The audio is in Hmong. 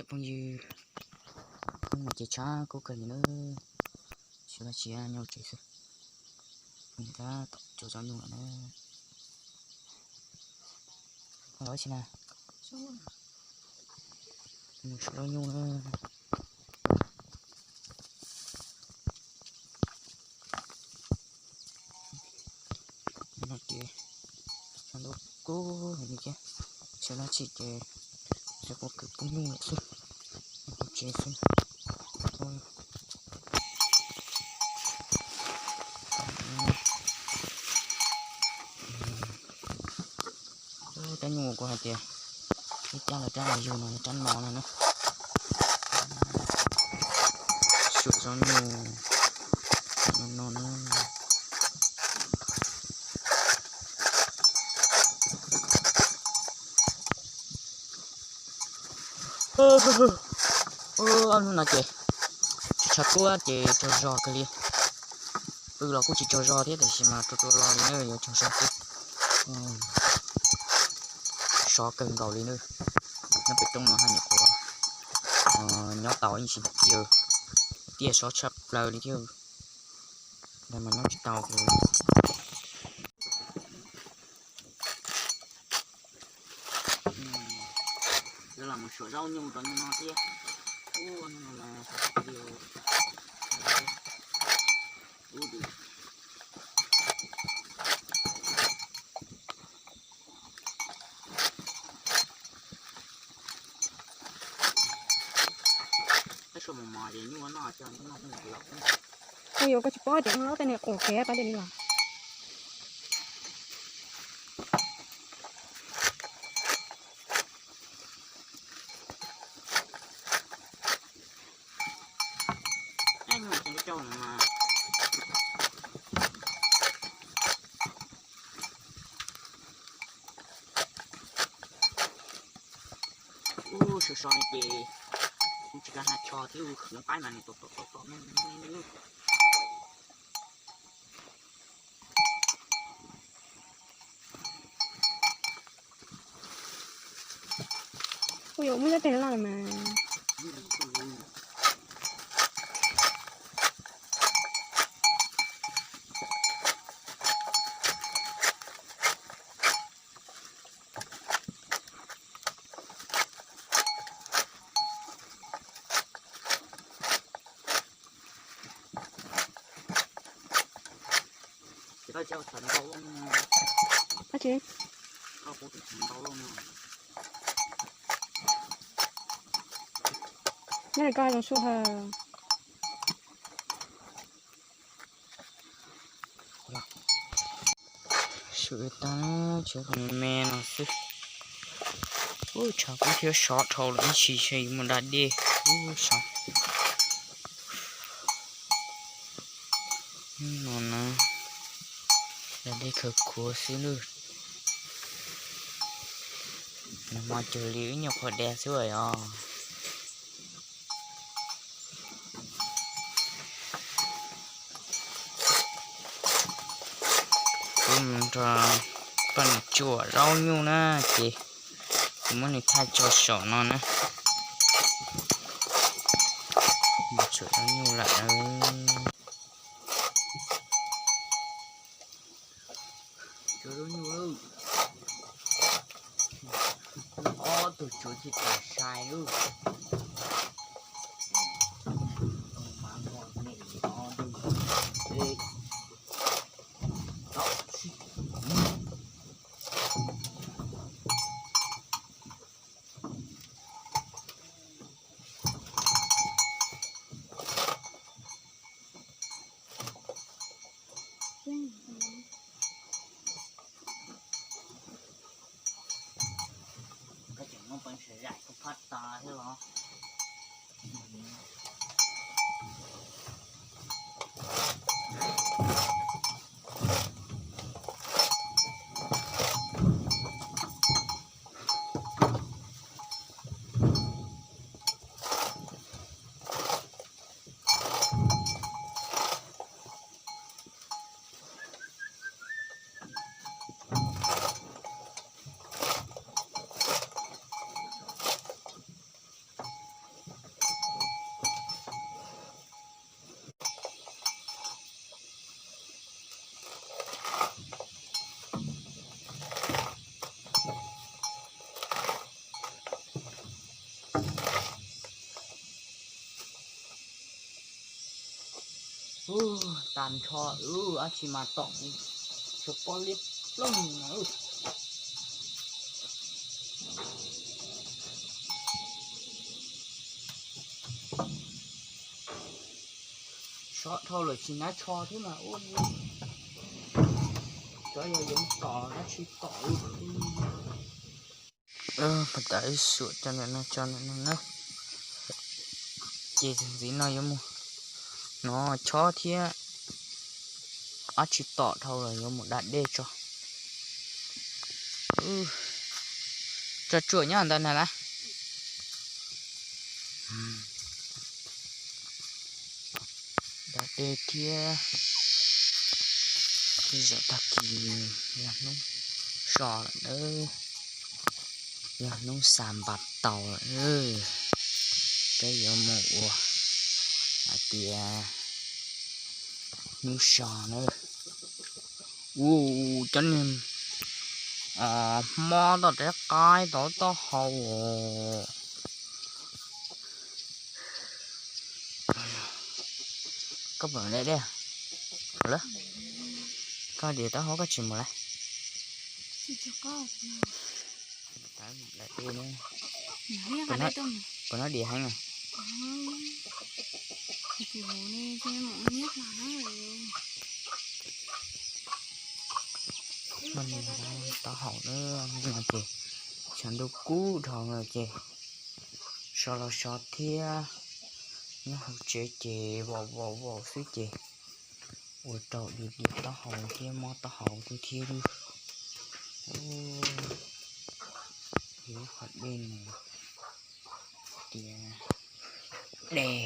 Phooj ywg, hnub no ces tshav kub kawg li na, tsis ua dab tsi, nyob tsev xwb. Phooj ywg, tab tom tso zaub nyuj lawm na. Ua dab tsi na? Mus suav zaub nyuj na. No ces tshav ntuj kub heev li thiab, tsis ua dab tsi ces tsuas kuv kwv pub nyuj lawm xwb, kuv tsev xwb. Rab nyuj kuv hais tias ib rab los rab los yug no, rab no no na. Suav zaub nyuj no no na. Ob hnub no ces tsis tshav kub ces tsaug zog kawg li. Pw los kuj tsis tsaug zog thiab, tiam sis mas rau rau los li na, yuav tsaug zog xwb. Sov kawg nkaus li na. Nyob pem roob no haj nyuam qhuav nyob tau ib ntsis tiaj, tiaj sov tshaj plaws li thiab. Ntawd mas nyob tsis tau li. Yuav los mus suav zaub nyuj rau hnub no thiab. Ub, hnub no mas sov tshaj plaws li. Ub, tab sis mas mos mos ces nyuj noj, coj noj pheej los. Kuv yuav koj tsis paub tias ub, tej niag quas kev pab tiag li los. Ub, sov sov li ces kuv tsis kam hais tsho thiab, ub, khwv qaib mas nws tom tom tom tom. Kuj yuav muaj tej loj mas. Dab tsi? Nyob li koj zoo sub ha. Sum tag, tshuav qhov me me no xwb. Ub, tshav kub thiab sov dhau lawm ib ntsis, yus mus da dej. Ub, sov no na, da dej khawv khuav xwb nawb. Nag hmo cuag li ib nyuag qhuav da xwb os. Kuv mus nrog poj niam tsuam zaub nyuj na, ces kuv muab nws thaij tso saum no na. Mus tsuam zaub nyuj lawm. Tsuam zaub nyuj lawm. Ob tug tsuav tsis tas sai lawm. Koj tseem muaj peev xwm zais kuv phab tas thiab los? Ub, tag nrho, ub, dab tsi mas tom kuv tsho pob liab ploog no. Sov dhau lawm tsis hnov tsho thiab mas ub, cov yog yoov tom dab tsi tom. Pas tas ib suam cov ntawm no tso ntawm no na. Ces ntxiv no yuav mus, no chob thiab dab tsi tom dhau lawm yuav mus da dej tso. Tso tsuam nyob ntawd na las. Da dej thiab. Tej zaum tag kis yog hnub so lawm nawb, yog hnub xa npas taus lawm, peb yuav mus ua hais tias hnub so na. Ua cov niag hmob toj rov qaib tau taub hau. Koj pom dej dej, koj dias taub hau koj tsis mus lawm. Puas no dias heev na? Taub hau na, no ces tshav ntuj kub dhau no ces so los so thiab, nyob hauv tsev ces vaum vaum vaum xwb ces ua rau dias dias taub hau thiab mob taub hau tu thiab lub. Ub, qhov dej no tias dej,